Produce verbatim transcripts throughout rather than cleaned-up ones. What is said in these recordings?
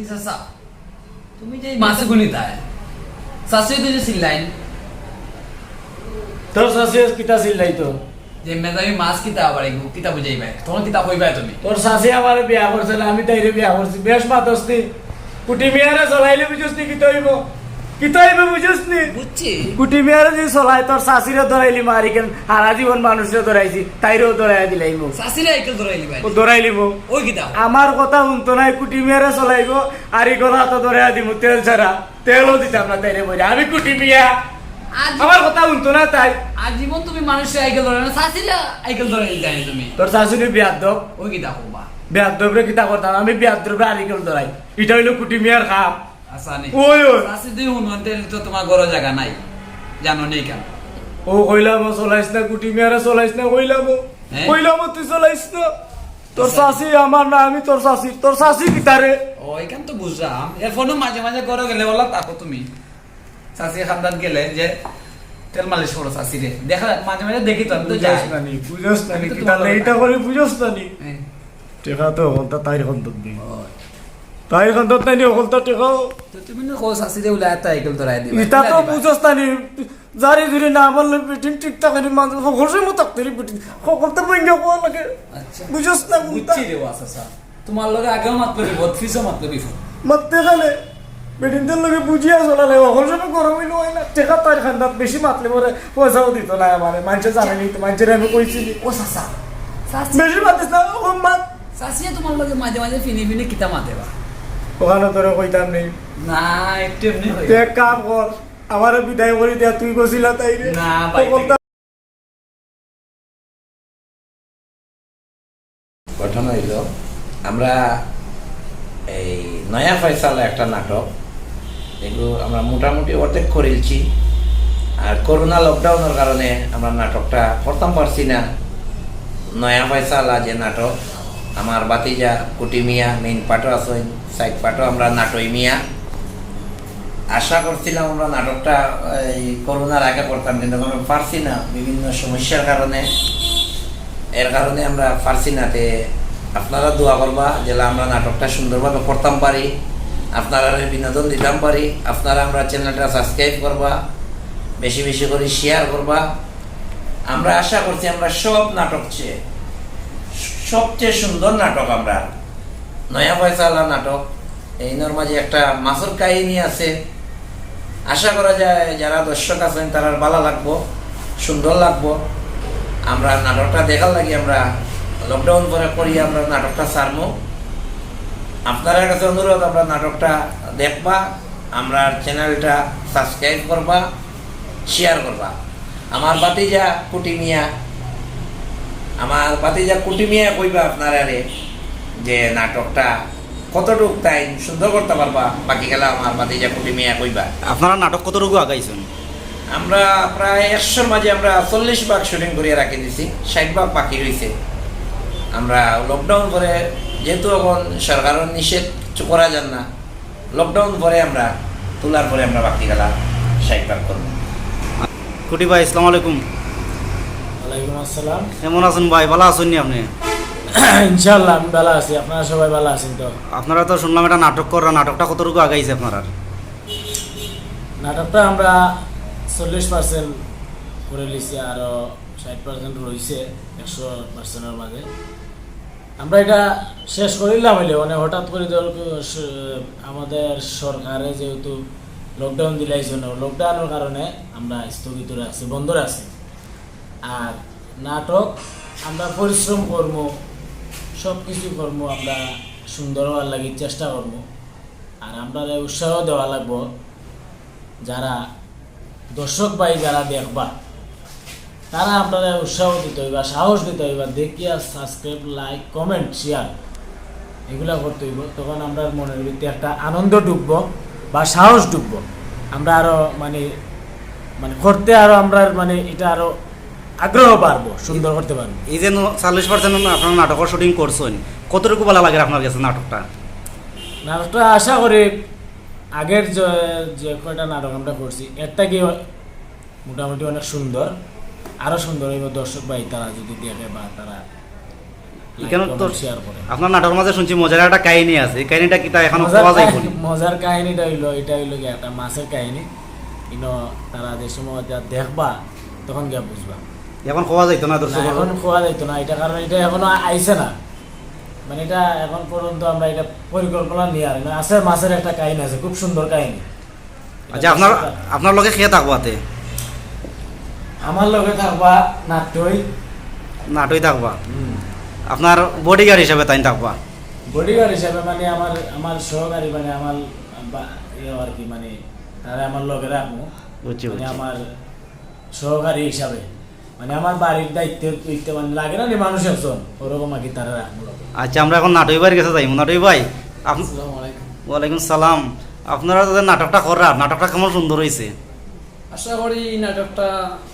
চাচা, তুমি যে এই মাছ গুনি তাই, চাচিও তো যে চিল্লাইন। তোর চাচিও কিতা চিল্লাইতো? যে মেজাবি মাছ কিতা আবার এগু, কিতা বুঝাইবায়? তখন কিতা কইবায় তুমি? তোর চাচি আমারে বিয়া করছে না, আমি তাইরে বিয়া করছি। বেশ মাতস নি। কুটি মিয়ারে চলাইলে বুঝস নি কিতা অইবো? কিতা অইবো বুঝস নি? বুঝছি। কুটি মিয়ারে যদি চলাই, তোর চাচিরে ধরাইলি মারি কেন? হারা জীবন মানুষরে ধরাইছি, তাইরেও ধরাইয়া দিলাইমু। চাচিরে আইকেল ধরাইলি ভাই। ও ধরাইলিমু। ওই কিতা? আমার কথা হুনতো নাই, কুটি মিয়ারে চলাইবো, আর ইগোলা তো ধরাইয়া দিমু, তেল ছাড়া। তেলও দিতাম না তাইরে মরে। আমি কুটি মিয়া। আজ আমার কথা হুনতো না তাই। আজীবন তুমি মানুষরে আইকেল ধরে না, চাচিরে আইকেল ধরে দিতে তুমি। তোর চাচি নি বিয়াদ্দব। ওই কিতা কবা? বিয়াদ্দবরে কিতা করতাম? আমি বিয়াদ্দবরে আইকেল ধরাই। ইটা অইলো কুটি মিয়ার কাম। আচ্ছা, নি। ওই, ওই। চাচি দুই হুনন, তেল তো তোমার ঘরো জাগা নাই। জানো নি কেন? ও কইলাম, ও চলাইস না, কুটি মিয়ারে চলাইস না, কইলাম ও। হ্যাঁ? কইলাম ও, তুই চলাইস না। তোর আচ্ছা। চাচি আমার না, আমি তোর চাচি। তোর চাচি কিতারে? ও, এখান তো বুঝলাম। এর ফোনে মাঝে মাঝে ঘরো গেলে বলা, "থাকো তুমি।" চাচি খান্দাত গেলে যে তেল মালিশ করো চাচিরে। দেখা, মাঝে মাঝে দেখি তো, আমি তো বুঝস যাই। না নি, বুঝস না নি, আমি তো কিতা তোমার লেইটা লগে করি বুঝস না নি? হ্যাঁ। টেকা তো হকলতা তাইর খান্দাত নি। ও। তাইর খান্দাত নাই নি হকলতা টেকা। তো তুমি না কও চাচিরে উলা এত আইকেল ধরাই দিবা। ইতা তো বুঝস না নি। জারি জুরি না মারলে বেটিন ঠিক থাকে নি, মানুষ হকল সময় থাকতে রে বেটিন। হকলতা ভেঙ্গে কওয়া লাগে। আচ্ছা। বুঝস না কোনটা? বুঝছি রে, ও আচ্ছা, আচ্ছা। তোমার লগে আগেও মাতলো বিপদ, ফিসও মাতলো বিপদ। মাততে গেলে বেটিনদের লগে বুঝিয়া চলা লাগে, হকল সময় গরম অইলে অয় না। টেকা তার খান্দাত বেশি মাতলে পরে পয়সাও দিত না আমারে, মানষে জানে নি তো, মানষরে আমি কইছি নি। ও চাচা, চাচি, বেশি মাতিস না, ও মাত। চাচিয়ে তোমার লগে মাঝে মাঝে ফিনি ফিনি কিতা মাতে বা? ওখানে তোরে কইতাম নি। না, একটু এমনি হয়। তুই এক কাম কর, আমারে বিদায় করি দিয়া তুই গছিলা তাইরে। না, ভাই, হকলতা ঘটনা অইলো, আমরা এই নয়া ফয়সালা একটা নাটক, এগু আমরা মোটামুটি অর্ধেক করিলছি। আর করোনা লকডাউনর কারণে আমরা নাটকটা করতাম পারছি না। নয়া ফয়সালা যে নাটক, আমার ভাতিজা কুটি মিয়া মেইন পার্টও আছইন, সাইড পার্টও আমরা নাটই মিয়া। আশা করছিলাম আমরা নাটকটা এই করোনার আগে করতাম, কিন্তু আমরা পারছি না বিভিন্ন সমস্যার কারণে। এর কারণে আমরা পারছি না। তে আপনারা দোয়া করবা যেলা আমরা নাটকটা সুন্দরভাবে করতাম পারি, আপনারারে বিনোদন দিতাম পারি। আপনারা আমরা চ্যানেলটা সাবস্ক্রাইব করবা, বেশি বেশি করি শেয়ার করবা। আমরা আশা করছি আমরা সব নাটক চেয়ে সবচেয়ে সুন্দর নাটক আমরা নয়া ফয়সালা নাটক। এইনর মাঝে একটা মাছর কাহিনী আছে। আশা করা যায় যারা দর্শক আছইন তারার ভালা লাগবো, সুন্দর লাগবো। আমরা নাটকটা দেখার লাগি আমরা লকডাউন পরে করি আমরা নাটকটা ছাড়মু। আপনারার কাছে অনুরোধ, আমরা নাটকটা দেখবা, আমরার চ্যানেলটা সাবস্ক্রাইব করবা, শেয়ার করবা। আমার ভাতিজা কুটি মিয়া, আমার ভাতিজা কুটি মিয়া কইবা আপনারারে যে নাটকটা কতটুক তাইন সুন্দর করতা পারবা, বাকি গেলা আমার ভাতিজা কুটি মিয়া কইবা। আপনারা নাটক কতটুকু আগাইছইন? আমরা প্রায় একশোর মাঝে আমরা চল্লিশ ভাগ শুটিং করিয়া রাখি দিছি, ষাট ভাগ বাকি রইছে। আমরা লকডাউন পরে যেহেতু এখন সরকারর নিষেধ কিছু করা যার না, লকডাউন পরে আমরা তুলার পরে আমরা বাকি গেলা ষাট ভাগ করমু। কুটি ভাই, আসসালামু আলাইকুম। ওয়ালাইকুম আসসালাম। কেমন আছইন ভাই? ভালা আছইন নি আপনে? ইনশাআল্লাহ, আমি ভালা আছি। আপনারা সবাই ভালা আছইন তো? আপনারা তো শুনলাম একটা নাটক কররা, নাটকটা কতটুকু আগাইছে আপনারার? নাটকটা আমরা চল্লিশ পার্সেন্ট করিলিছি, আরো ষাট পার্সেন্ট রইছে একশো পার্সেন্টর মাঝে। আমরা ইটা শেষ করিলাম অইলে, মানে, হঠাৎ করি ধর, স-, আমাদের সরকারে যেহেতু লকডাউন দিলাইছে, না, লকডাউনর কারণে আমরা স্থগিত রাখছি, বন্ধ রাখছি। আর নাটক আমরা পরিশ্রম করমু, সব কিছু করমু, আমরা সুন্দর হওয়ার লাগি চেষ্টা করমু। আর আমরারে উৎসাহ দেওয়া লাগবো, যারা দর্শক ভাই যারা দেখবা, তারা আমরারে উৎসাহ দিতে অইবা, সাহস দিতে অইবা, দেখিয়া সাবস্ক্রাইব, লাইক, কমেন্ট, শেয়ার এগুলা করতে অইবো। তখন আমরার মনের ভিতরে একটা আনন্দ ঢুকবো বা সাহস ঢুকবো, আমরা আরো মানে, মানে করতে আরো আমরার মানে এটা আরো আগ্রহ বাড়বো, সুন্দর করতে পারবো। এই যে ন-, চল্লিশ পার্সেন্ট আপনারা নাটকর শুটিং করছইন, কতটুকু ভালা লাগের আপনার গেছে নাটকটা? নাটকটা আশা করি আগের যে, যে কয়টা নাটক আমরা করছি, এর থাকি মোটামুটি অনেক সুন্দর, আরো সুন্দর অইবো দর্শক ভাই তারা যদি দেখে বা তারা এখানে তো শেয়ার করে। আপনার নাটকর মাঝে শুনছি মজার একটা কাহিনী আছে, এই কাহিনীটা কিতা এখনো মজার কওয়া যাইবো নি? মজার কাহিনীটা হইলো, এটা হইলো কি একটা মাছের কাহিনী। ইনো তারা যে সময় যা দেখবা, তখন গিয়া বুঝবা। এখন কওয়া যাইতো না, না, দর্শক? এখন কওয়া যাইতো না, এটা কারণ এটা এখনো আইছে না। মানে, এটা এখন পর্যন্ত আমরা এটা পরিকল্পনা নিয়ে আর না। আছে মাছের একটা কাহিনী আছে, খুব সুন্দর কাহিনী। আচ্ছা, আপনার, আপনার লগে কে থাকবো আতে? আমার লগে থাকবা নাটই। নাটই থাকবা। হুম। আপনার বডিগার্ড হিসাবে তাইন থাকবা? বডিগার্ড হিসাবে মানে আমার, আমার সহকারী, মানে আমার বা-, ইয়ে আর কি, মানে তারা আমার লগে রাখবো। বুঝছি, মানে বুঝছি। আমার সহকারী হিসাবে, মানে আমার বাড়ির দায়িত্বে, দায়িত্বে মানে লাগে না নি মানুষ একজন, ওরকম আর কি তারা রাখবো লগে। আচ্ছা, আমরা এখন নাটই ভাইর গেছে যাইমু। নাটই ভাই, আপ-, আসসালামু আলাইকুম। ওয়ালাইকুম সালাম। আপনারা যে নাটকটা কররা, নাটকটা কেমন সুন্দর হইছে? আশা করি এই নাটকটা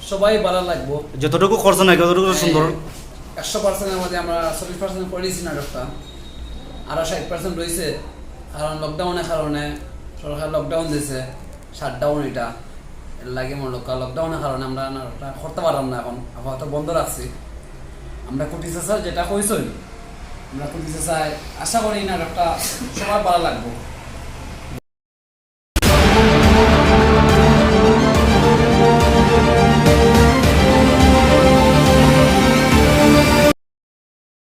সবাই ভালা লাগবো। যতটুকু করছেন আর কি, ততটুকু সুন্দর। হ্যাঁ, একশো পার্সেন্টের মধ্যে আমরা চল্লিশ পার্সেন্ট করে দিয়েছি নাটকটা, আরও ষাট পার্সেন্ট রয়েছে। কারণ লকডাউনের কারণে সরকার লকডাউন দিছে, শাটডাউন এটা। এর লাগে মনে হয় লকডাউনের কারণে আমরা নাটকটা করতে পারলাম না, এখন আপাতত বন্ধ রাখছি। আমরা কুটি চাচার যেটা কইছই, আমরা কুটি চাচায় আশা করি এই নাটকটা সবার ভালা লাগবো।